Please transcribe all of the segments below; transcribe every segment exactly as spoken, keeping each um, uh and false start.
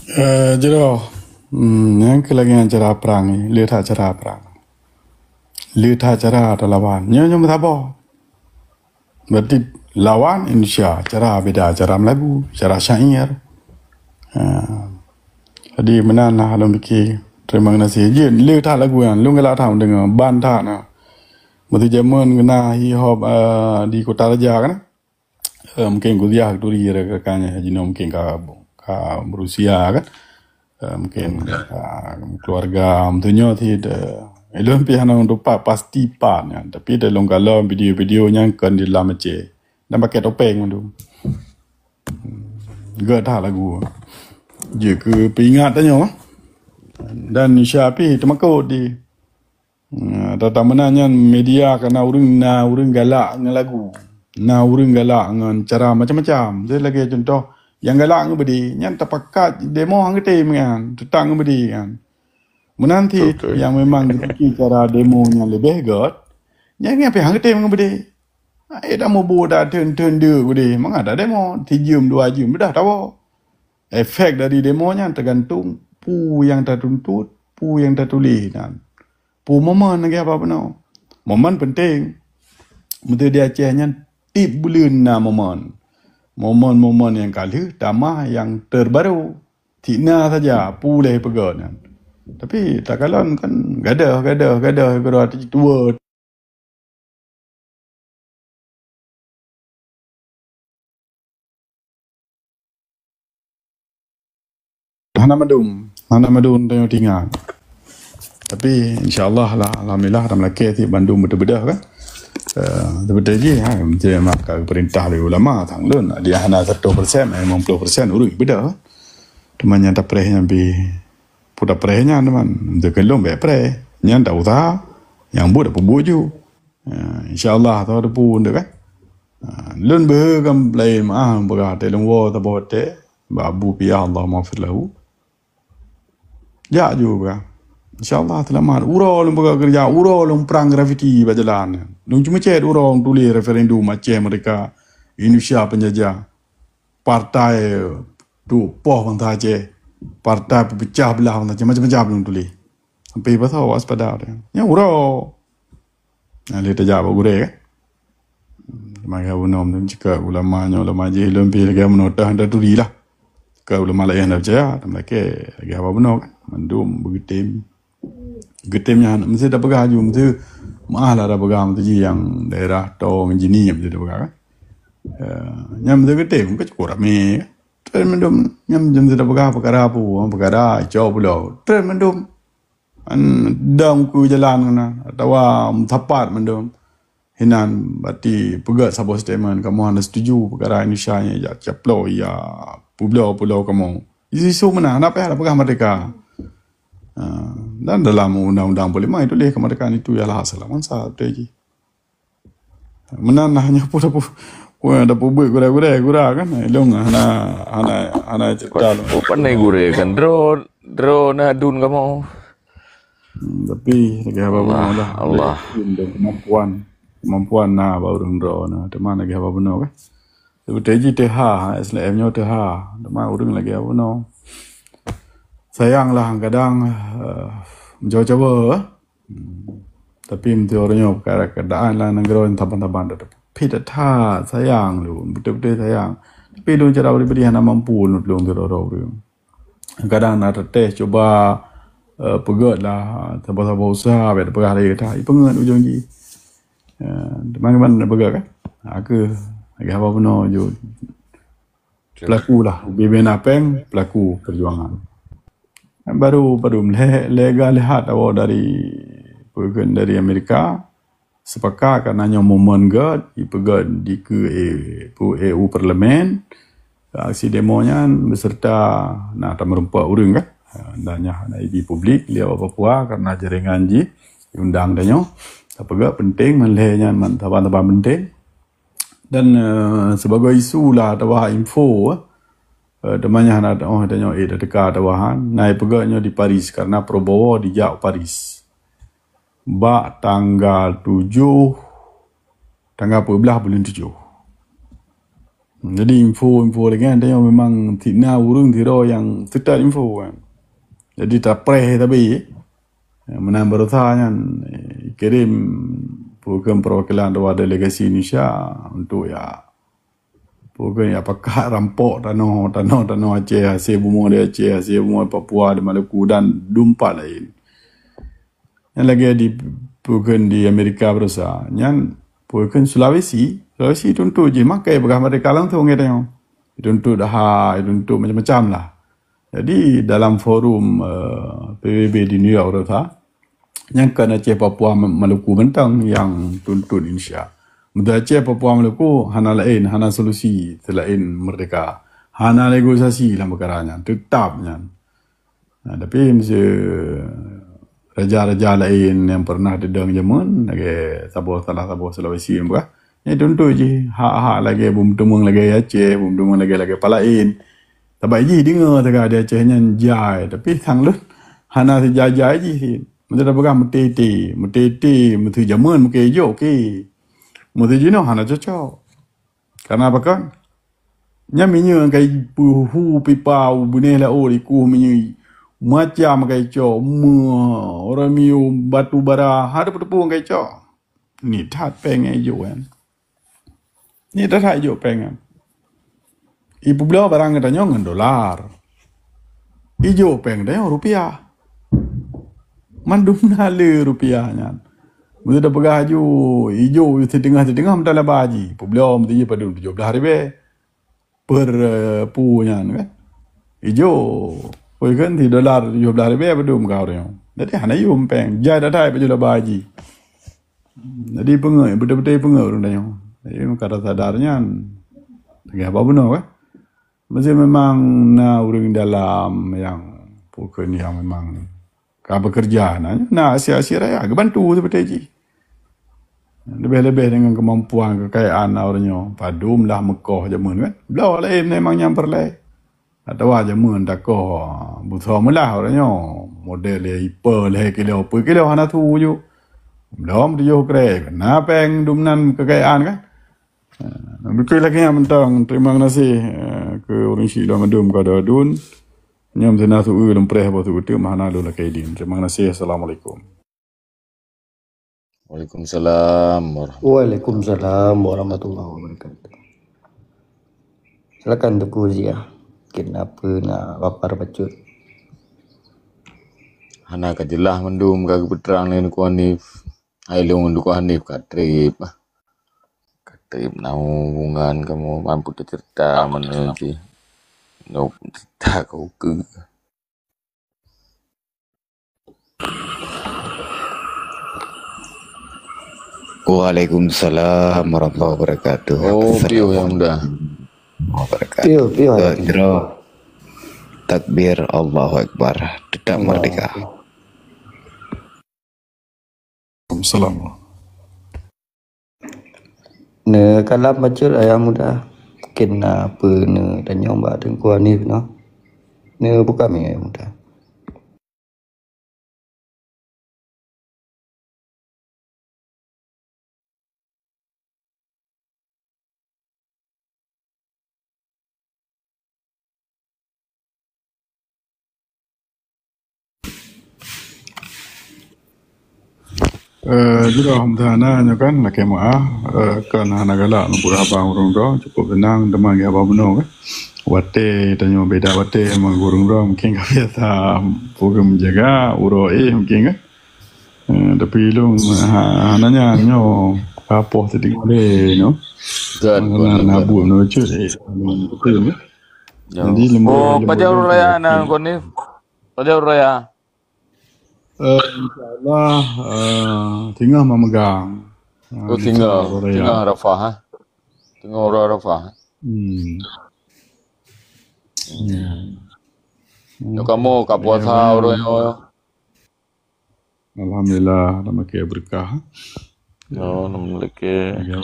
Eh, jroh. Hmm, nyang keu lagèe nyan cara prang ni, le that cara prang. Le that cara talawan. Nyoe, nyoe meusaboh. Berarti lawan Indonesia, cara beda, cara meulagu, cara syair. Ha. Jadi meunan lah lôn pike. Terima kasih. Jeuet, le that lagu nyan. Lôn galak that deungoe, ban that na. Meuti jameun keunan hip hop, eh, di Kota Raja kan. Eh, mungkin kuliah turi rekan-rekan jinoe mungkin ka, ka berusia kan. Eh, mungkin, ah, keluarga meutunyok ti de, ilôn pih hana tupat pasti pat nyan. Tapi de lôn kalon video-video nyan kon di lam Aceh. Dan pakai topeng mandum. Gét that lagu. Jeuet keu peuingat tanyoe. Dan Indonesia pih teumakot di. Nah, tata meunan nyan media kana ureueng na ureueng galak ngon lagu. Na ureueng galak ngon cara macam-macam. Jadi lagèe contoh, nyang galak ngon beudé, nyan tapakat demo han geutem nyan, teutap ngon beudé kan. Meunan cit nyang memang geupike cara demo nyang leubeh gét, nyan nyan pih han geutem ngon beudé. Ai dak mubu dak theun-theun deuk beudé, mangat dak demo, sijeuem dua jeuem beudah tawoe. Efek dari demo nyan teugantung peue nyang tatuntut, peue nyang tatuléh nyan. Peue momen lagèe haba bunoe. Momen penting. Meuteu di Aceh nyan tiep buleuen na momen. Momen-momen nyang ka lheueh tamah nyang terbaru. Cit na saja peue lé peugah nyan. Tapi takalon kan gadoh, gadoh, gadoh, gadoh ati tuwo. Hana mandum, hana mandum tanyoe tinggai. Tapi insya-Allah lah, alhamdulillah, lam lakèe ti bandum beuteubeudôh kan. Eh, beutôi jih, ha, macam maka peurintah lé ulama tang lôn, dia hana seratus persen, lima puluh persen ureueng beudôh. Teuma nyang tapreh nyan pih, peue tapreh nyan teuma, teukeulong bèk preh. Nyan tak usah, nyang buet dak peubuet ju. Ha, insya-Allah, teuh deupeu ndeuk kan. Ha, lôn beuhe kan laén meuah peugah teuh lôn woe saboh teuh bak Abu Piah, Allahumma fir lahu. Jak ju peugah. Insya-Allah seulamat. Uroe lôn peugah keureuja, uroe lôn prang grafiti bak jalan. Lôn cuma chat uroe lôn tuléh referendum Aceh merdeka, Indonesia penjajah, partai duek poh bansa Aceh, partai peupeucah beulah bansa Aceh, macam-macam lôn tuléh. Sampai pasal waspada. Nyan uroe. Nah, lé tajak bak gurèe kan. Lagèe bunoe meucakap ulama nyoe, ulama jih lôn pih lagèe bunoe teuh hana turi lah. Ka ulama laén hana peucaya, tapi lagèe haba bunoe kan. Mandum beugeutem. Geutem nyan meusti tapeugah ju, meusti meuah lah tapeugah meusti jih nyang daerah Tong Jini meusti tapeugah kan. Eh, nyan meusti geutem kan cukup ramé kan. Trön mandum nyan meusti tapeugah peukara peue, peukara icok pulo. Trön mandum. An dong keu jalan keunan atawa meusapat mandum. Hinan bati peugöt saboh statement, kamoe hana setuju peukara Indonesia nyan jak caplo ya pulo-pulo kamoe. Isu-isu meunan, hana payah tapeugah merdeka. Ha, dan dalam undang-undang parlemen tuléh kemerdekaan itu ialah hak segala bansa, beutôi jih. Meunan lah nyoe pun dapur, pun dapur buet gurèe-gurèe gura kan. Ilong hana, hana, hana cerita lom. Oh, pandai gurèe kan. Droe, droe na dun kamoe. Hmm, tapi lagèe haba bunoe lah. Allah. Yakin dan kemampuan, kemampuan na bak ureueng droe na. Teuma lagèe haba bunoe kan. Seperti jih teuha, S L M nyoe teuha. Teuma ureueng lagèe haba bunoe. Sayang lah kadang, eh, mencoba-coba, eh. Hmm. Tapi meunyoe uroe nyoe keadaan lam nanggroe nyan saban-saban that, pih that sayang lôn, beutôi-beutôi sayang. Tapi lôn cara pribadi hana mampu lôn tulông sidroe-droe ureueng. Kadang na teuntèe cuba, eh, peugöt lah, saboh-saboh useuha, bèk tapeugah lagèe that, ipeungeuet ujong jih. Eh, teuma kiban tapeugöt kan? Aku lagèe haba bunoe ju. Pelaku lah, ubé-ubé na pèng, pelaku perjuangan. Baru, baru lé-, lega lihat awak dari, peue kheun, dari Amerika, sepakat karena nyoe momen gèt, ipeugèt dikeue, eh, pu-, E U Parlemen, aksi demo nyan beserta na tameurumpok ureueng kan. Dan nyan hana ibi publik, lihat awak Papua karena jaringan jih, diundang tanyoe. Tapeugèt penting, man lhèe nyan, man saban-saban penting. Dan, eh, sebagai isu lah atawa info, eh, teuma nyan hana, oh, tanyoe, eh, teuka atawa han, na ipeugèt nyoe di Paris, karena Prabowo dijak u Paris. Bak tanggal tujoh, tanggal peuet blah buleuen tujoh. Jadi info-info lagèe nyan tanyoe memang ti na ureueng sidroe nyang seutôt info kan. Jadi tapreh tabi. Meunan baroesa nyan, eh, kirém peue kheun perwakilan dua delegasi Indonesia untuk ya, peue kheun ya pakat rampok tanoh, tanoh, tanoh Aceh, hasil bumoe di Aceh, hasil bumoe Papua, di Maluku dan dum pat laén. Nyan lagèe di peue kheun di Amerika baroesa. Nyan peue kheun Sulawesi, Sulawesi tuntut jih makai peugah merdeka langsung ngon tanyoe. Dituntut ha, dituntut macam-macam lah. Jadi dalam forum, eh, P B B di New York tu sa, nyang kon Aceh, Papua, Ma-, Maluku mantong nyang tuntut Indonesia. Meunyoe Aceh, Papua, Maluku hana laén, hana solusi selain merdeka. Hana negosiasi lam peukara nyan, teutap nyan. Ha, tapi meusé raja-raja laén nyang pernah teudong jameun, lagèe saboh, salah saboh Sulawesi nyang peugah, nyan tuntut jih hak-hak lagèe beumeuteumèe lagèe Aceh, beumeuteumèe lagèe, lagèe pat laén. Sabab jih deungoe teuka di Aceh nyan jai, tapi sang lôn hana sijai-jai jih. Meusé tapeugah meuteuti, meuteuti, meusé jameun mungken ijok, oke. Meusé jinoe hana cocok. Karena apa kan? Nyan minyeuk kai peuhu pipa u binéh laôt, ikueh minyeuk macam kai cok, meuh, uranium, batu bara, hana teupeu-teupeu kai cok. Ni that péng nyang ijok kan. Ni that, that ijok péng kan. Ipeubloe barang geutanyoe ngon dolar. Ijok péng geutanyoe rupiah. Mandum na le rupiah nyan. Meusé tapeugah aju, ijok siteungoh-siteungoh meutalaba jih. Peubloe meusé jih padum tujoh blaih ribèe. Per, eh, pu nyan kan. Ijok. Peue kheun si dolar tujoh blaih ribèe padum ka ureueng nyoe. Jadi hana yum péng. Jai that-that baju laba jih. Jadi peungeuet, beutôi-beutôi peungeuet ureueng tanyoe. Jadi meuka sadar nyan. Lagèe haba bunoe kan. Meusé memang na ureueng dalam nyang peue kheun nyang memang ka bekerja na, na asie-asie raya geubantu seperti jih. Leubeh-leubeh dengan kemampuan kekayaan ureueng nyoe. Padum lah meukoh jameun kan. Bloe laén memang nyang peureulèe. Atawa jameun takoh busoe meulah ureueng nyoe. Model lhèe ipe, lhèe kilo, peuet kilo hana su ju. Bloe tujoh krek. Na péng dum nan kekayaan kan. Ha, beutôi lagèe nyan mantong. Terima kasih, eh, keu ureueng syik lôn mandum ka dua dun. Nyoe meuteuna su-eu lôn preh boh su-eu teuk meuhana lôn lakèe idin. Terima kasih. Assalamualaikum. Waalaikumsalam warahmatullahi Waalaikumsalam warahmatullahi wabarakatuh. Silakan Teungku Ziah. Mungkin apa nak lapar bacut. Hana ka jeulaih mandum ka geupeutrang lé Teungku Hanif. Hai lôn Teungku Hanif ka trép. Ka trép na hubungan kamoe mampu teuceurita meunan jih. Nyoe cerita kau ke. Waalaikumsalam warahmatullahi wabarakatuh. Oh, piôh yang muda. Wabarakatuh. Piôh, piôh. Tok Jro. Takbir, Allahu Akbar. Tetap merdeka. Waalaikumsalam. Neukalap bacut ayah muda. Mungkin na peue neutanyong bak Teungku Hanif noh. Neubuka mi ayah muda. Eh, jroh meuhana nyoe kan, lakèe meu'ah, eh, kon hana galak neupeugah haba ureueng droe, cukup seunang teuma geuhaba bunoe kan. Watèe tanyoe beda watèe, memang ureueng droe mungkin ka biasa, peue kheun, meujaga, uroe éh mungkin kan. Eh, tapi lôn, ha, hana nyan nyoe, ka poh siteungoh lé nyoe. Zat, Hana kon, na zat. Buet nyoe cut, eh, lôn beutôi, eh. Yo. Jadi, lembur, Oh, lembur pajan lôn uroe raya kan. Na, kon ni? Pajan uroe raya? Eh, insya Allah, eh, singoh memegang. Eh, Oh, singoh. Uroe raya. Singoh Arafah, ha? Singoh uroe Arafah, ha? Hmm. Ya. Nyoe kamoe ka puasa Ya, uroe nyoe. Alhamdulillah, dah makai berkah. Oh, alhamdulillah. Ya,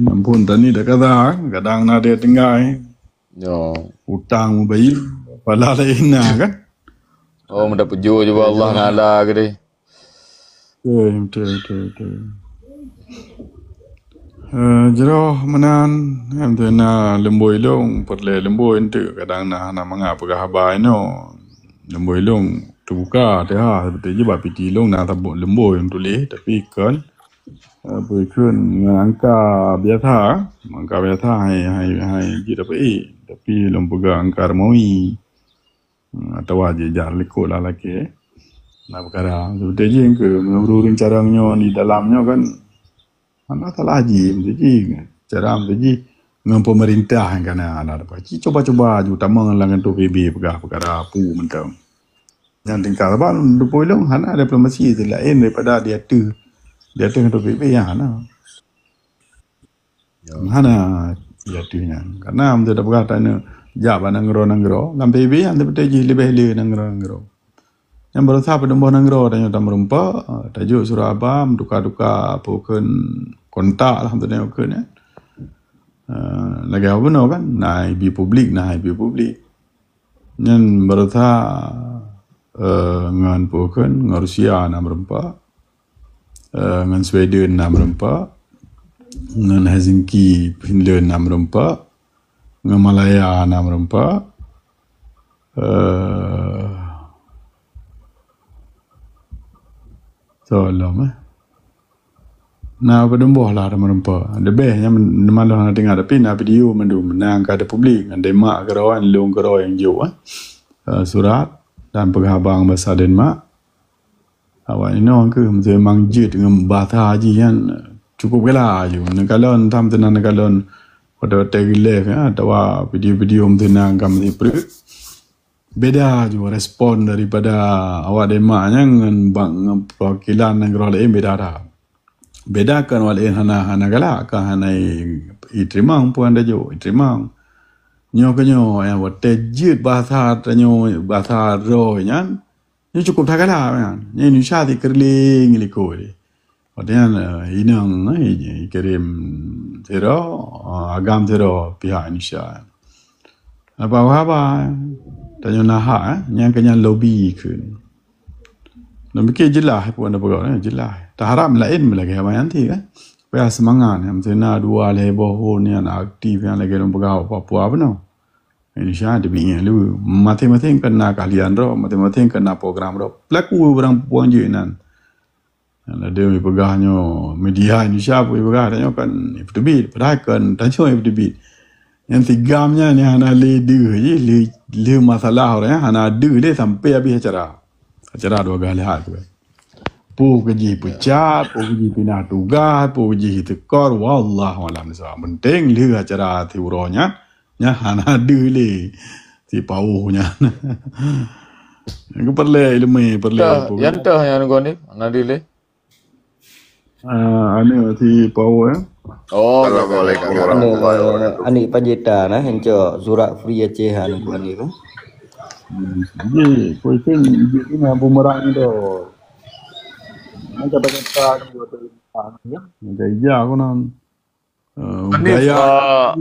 ampun, tani dah kata, kadang na dia tinggai. Yo. Utang mubayir, pala lain na kan? Oh, mudah puji juga Allah Ngala ke deh. Betul, betul, betul, betul. Eh, jroh meunan, em, tu na leumbôi lôn, peureulée leumbôi enteuk, kadang na hana mangat peugah haba inoe. Leumbôi lôn teubuka teuha, seperti jih bak piti lôn na saboh leumbôi lôn tuléh, tapi kon, eh, peue kheun ngon angka biasa, angka biasa hai, hai, hai jeuet tapeuék, tapi lôn peugah angka rumawi. Hmm, atawa jijak likot lah lakée. Nah, peukara seperti jih keu ureuëng carông nyoe di dalam nyoe kan, hana salah jih, meusti jih cara meusti jih ngon pemerintah nyang kana hana dapat. Ci cuba-cuba aju tamong lam kantor P B peugah peukara pu mantong. Nyan tingkat sabab deungon lôn hana diplomasi laén daripada di ateueh, di ateueh kantor P B nyang hana. Hana jatuh nyan. Karena meuteuk tapeugah tanyoe jak bak nanggroe-nanggroe, lam P B B nyan seperti jih leubeh le nanggroe-nanggroe. Nyang beureusaha peutumboh nanggroe tanyoe tameureumpok, tajok surat haba, meutuka-tuka peue kheun kontak lah meuteuk tanyoe kheun nyan. Eh, lagée apa bunoe kan? Na ibi publik, na ibi publik. Nyan beureusaha, eh, ngon peue kheun, ngon Rusia na meureumpok. Eh, ngon Sweden na meureumpok, ngon Helsinki, Finland na meureumpok, ngon Malaya na meureumpok. Eh, tolong, eh. Na padum boh lah na meureumpok. Leubeh nyang malôh na teuingat, tapi na video mandum, na ka di publik, ngon Denmark keudroe, lôn keudroe nyang jok, eh. Eh, surat dan peugah haba ngon basa Denmark. Awak inoe keuh meuteumang jeuet ngon basa jih nyan cukup galak aju. Neukalon, tham teunan neukalon watée-watée geulive, ya, atawa video-video meuteunang ka meusipreuk. Beda aju respon daripada awak Denmark nyan ngon bak, ngon perwakilan nanggroe laén beda that. Beda kan awak laén hana, hana galak, kan hana i, iteurimong peue nyang tajok, iteurimong. Nyoe keuh nyoe, ya, watée jeuet basa tanyoe, basa droe nyan, nyoe cukup that galak nyan. Nyoe Indonesia sikeureuling likot. Watée nyan, eh, inong, eh, ikirém sidroe, eh, agam sidroe pihak Indonesia. Apa haba, eh? Tanyoe na hak, eh? Nyang keu nyan lobi kheun. Lôn pikir jeulaih peue na peugah, eh? Jeulaih. Taharap laén lagée haba nyan ti, eh? Supaya seumangat, eh? Meusti na dua lhée boh thon nyan aktif nyang lagée lôn peugah Papua bunoe. Indonesia teubiet nyan lé. Maséng-maséng kan na keahlian droe, maséng-maséng kan na program droe. Peulaku barang puang jeuet nan. Ada yang peugah nyoe, media Indonesia pun peugah, tanyoe kan ipeuteubiet, padahai kan tanyoe ipeuteubiet. Nyang si GAM nyan nyang hana lé deuh jih, lé, lé masalah ureuëng nyan hana deuh lé sampai habéh acara. Acara dua galah tu. Peue keu jih peucat, peue keu jih pinah tugaih, peue keu jih tekor, wallahu alam bissawab. Penting lé acara si uroe nyan, nyan hana deuh lé si paoh nyan. Nyang peureulée iéleumé, peureulée Tah, peue. Nyang tah nyang ngon ni, hana deuh lé. Ah, aneuk si Paul, eh? Oh, Assalamualaikum warahmatullahi wabarakatuh. Aneuk Panjaitan, eh, encok surat free Aceh, aneuk Aneuk, eh. Hmm, jadi, question, jadi, nak bumerang tu. Nak kata-kata juga tu, ya. Nak ija aku nan. Eh, Hanif, gaya. Ah,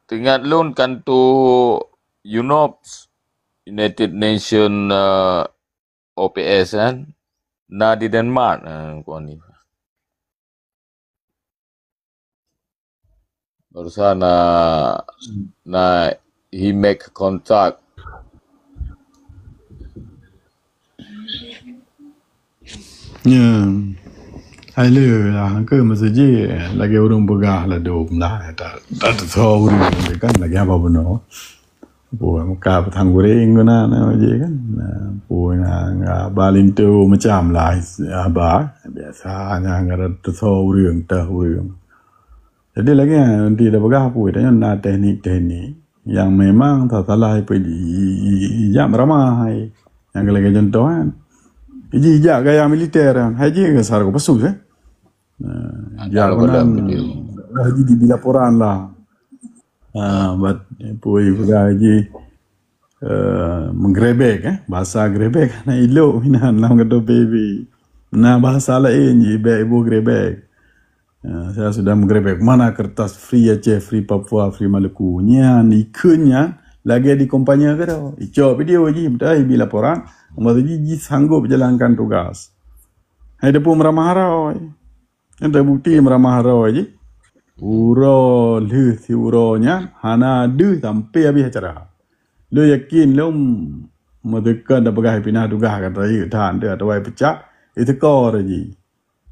teuingat lôn kantor UNOPS, United Nation, ah, O P S kan, na di Denmark, ah, kon ni. Barusan na, na he make contact. Ya. Hai le lah ke masa je lagi urang peugah lah dom lah tak tak tahu urang kan lagi apa benar. Peue muka petang goreng guna na je kan. Nah, peue na, na ba linto macam lah haba. Biasa nya ngara teso ureueng, teh ureueng. Jadi lagi nanti dah peugah peue tanya na teknik-teknik yang memang salah ipe di ijak meramah hai. Yang lagi contoh kan. Iji ijak gaya militer kan. Hai ji ke sar ko pesus eh. Nah, ijak ko dalam video. Haji di laporan lah. Ah, bat pui peugah jih, eh, menggerebek, eh, bahasa gerebek na ilok minan lam keudroe P B. Na bahasa laén jih bèk iboh gerebek. Ah, saya sudah menggerebek. Mana kertas Free Aceh, Free Papua, Free Maluku? Nyan ikheun nyan lagèe di kompanye keudroe. Icok video jih, beutôi ibi laporan. Masa jih, jih sanggup jalankan tugas. Hai depu meramah haroi. Nyan teubukti meramah haroi jih. Uroe lheueh siuroe nyan hana deuh sampai habéh acara. Lôn yakin lôn meuteuka dan peugah pinah tugaih ka rayeuk that teuh atawa peucat, iteuka raji.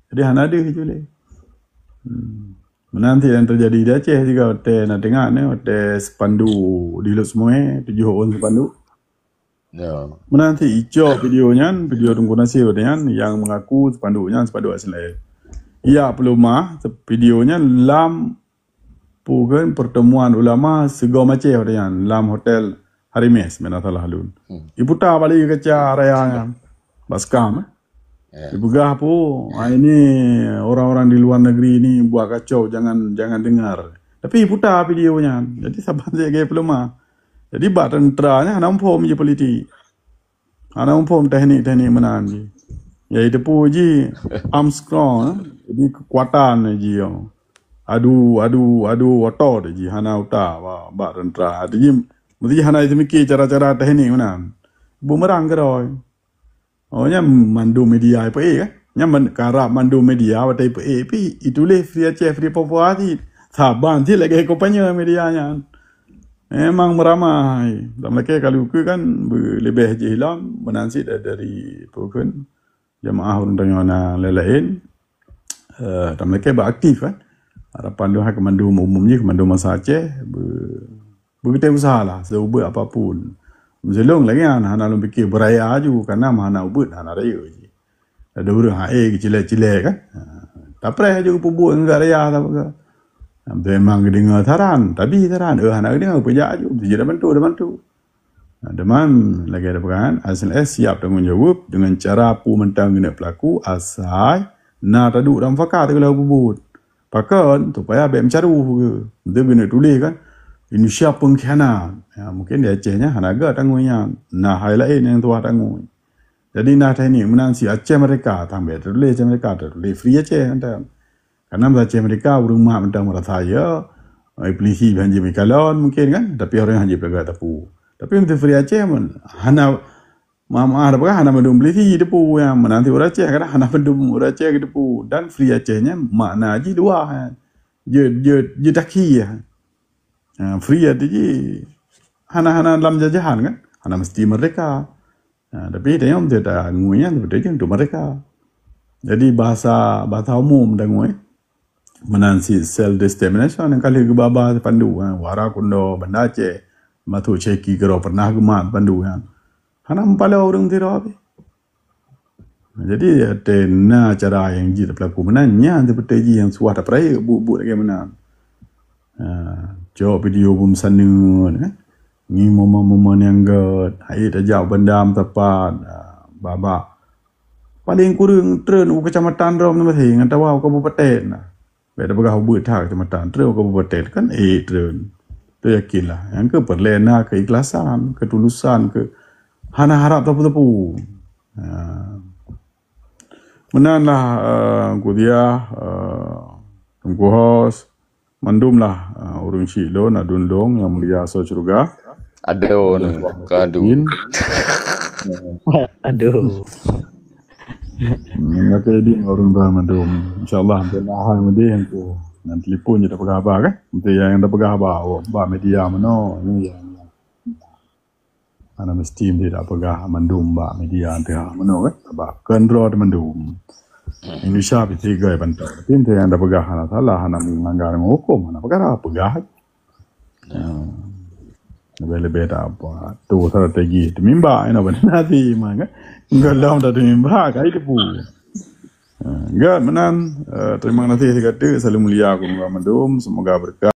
Jadi hana deuh ju lé. Hmm. Meunan cit nyang teujadi di Aceh juga, watèe na teuingat nyoe, watèe Supandu di Lhokseumawe, tujoh ôn Supandu. Ya. Meunan cit icok video nyan, video Teungku Nasir nyan yang mengaku Supandu nyan Supandu asli. Ya, peulumah video nyan lam bukan pertemuan ulama Sigom Aceh watèe nyan lam hotel Harimes, meunan salah lôn. Hmm. Iputa balik kaca raya nyan. Baskam, eh. Ya. Dipeugah pu, "Ah, ini orang-orang di luar negeri ini buat kacau, jangan, jangan dengar." Tapi putar video nyan. Jadi saban lagèe peulumah. Jadi bak tentera nyan hana muphom ji politik. Hana muphom teknik-teknik meunan ji. Ya, itu pu ji Armstrong, eh. Jadi kekuatan ji, yo. Adu, adu, adu otot ji, hana utak bak, bak tentera. Jadi mesti hana jimikir cara-cara teknik meunan. Bumerang keudroe. Oh, nyan mandum media ipeuék, kan? Nyan man-, karab mandum media watèe ipeuék, pi ituléh Free Aceh, Free Papua cit. Saban cit lagèe kampanye media nyan. Memang meuramai. Lam lakèe ka lheueh kan beuleubeh jih lom, meunan cit da-, dari, peue kheun, jamaah ureueng tanyoe na laén-laén. Eh, tameulakèe bak aktif, kan. Harapan lôn hai keu mandum umum jih, keu mandum bansa Aceh, beu-, beugeutem usaha lah, seubeuet apapun. Meusilong lagèe nyan, hana lôn pikir beuraya aju, karena hana ubeuet, hana rayeuk jih. Ada ureueng hai geucilek-cilek, kan. Ha, tapreh aju peubuet ngon raya, sapeue. Memang geudeungoe saran, tabi saran, eh, hana geudeungoe, peujak aju, meusti jeuet bantu, bantu. Nah, teuma lagèe ada peugah, S L S siap tanggong jaweueb deungon cara peue mantong keuneuk peulaku asai na taduek dalam fakar teuh lheueh peubuet. Pakon? Supaya bèk meucaroh ke. Dia keuneuk tuléh kan, Indonesia pengkhianat. Ya, mungkin di Aceh nyan hana ga tanggong nyan. Nah, hai laén nyang tuah tanggong. Jadi nah teknik meunan si Aceh Merdeka, tambah tuléh Aceh Merdeka, tuléh Free Aceh mantong. Karena bahasa Aceh Merdeka, ureueng mak mantong merasa ya, eh, polisi hanjeuet meukalon mungkin kan, tapi ureueng hanjeuet peugah teupeu. Tapi untuk Free Aceh pun, hana, ma-, ma-, apa, hana mandum polisi teupeu yang menanti ureueng Aceh, kadang hana mandum ureueng Aceh teupeu. Dan Free Aceh nyan makna jih dua, kan. Je, je, je taki, ya. Ha, free arti jih hana, hana lam jajahan kan, hana mesti merdeka. Ha, tapi tanyoe beutôi tangui nyan beutôi jih untuk merdeka. Jadi bahasa, bahasa umum tangui, eh. Meunan cit self determination nyang ka lheueh geubaba Supandu, ha, Wara Kundo, Banda Aceh, masuk Cheki keudroe pernah geumat Supandu nyan. Hana meupalau ureueng sidroe pih. Jadi, watèe na cara nyang jeuet tapeulaku meunan, nyan seperti jih nyang suah tapeurayeuk buet-buet lagèe meunan. Ha, cok video bom saneut, kan? Ngieng momen-momen nyang gèt, hai tajak bandam tepat, ha, babah. Paling kureueng treun u kecamatan droe meunan ngon tawa u kabupaten. Bèk tapeugah ubeuet that kecamatan, treun u kabupaten kan, eh, treun. Tu yakinlah, nyang keu peureulèe na keikhlasan, ketulusan, keu hana harap teupeu-teupeu. Ha. Meunan lah, eh, Teungku Diah, eh, Teungku Hos, mandum lah, eh, ureueng chik lôn, aduen lôn nyang mulia asoe syeuruga. Aduh, aduh. Aduh. Hmm, oke, di ureueng tuan mandum. Insyaallah, nanti nah hai mudi yang tu. Ngon telepon je tapeugah haba, kan? Nanti yang, yang tapeugah haba, oh, bak media manoe, ini yang, yang. Hana mesti nanti tapeugah mandum bak media nanti, ha, manoe, kan? Bak keundroe mandum. Indonesia pih tiga bantu. Tapi nanti yang tapeugah hana salah, hana melanggar dengan hukum, hana perkara, peugah. Ya. Lebih-lebih tak apa. Tu strategi. Teumimba, ina beuna nanti, maka. Enggak lom dah teumimba, kai teupeu. Ha, enggak, meunan. Eh, terima kasih sigoe teuk. Salam mulia keu mandum. Semoga berkah.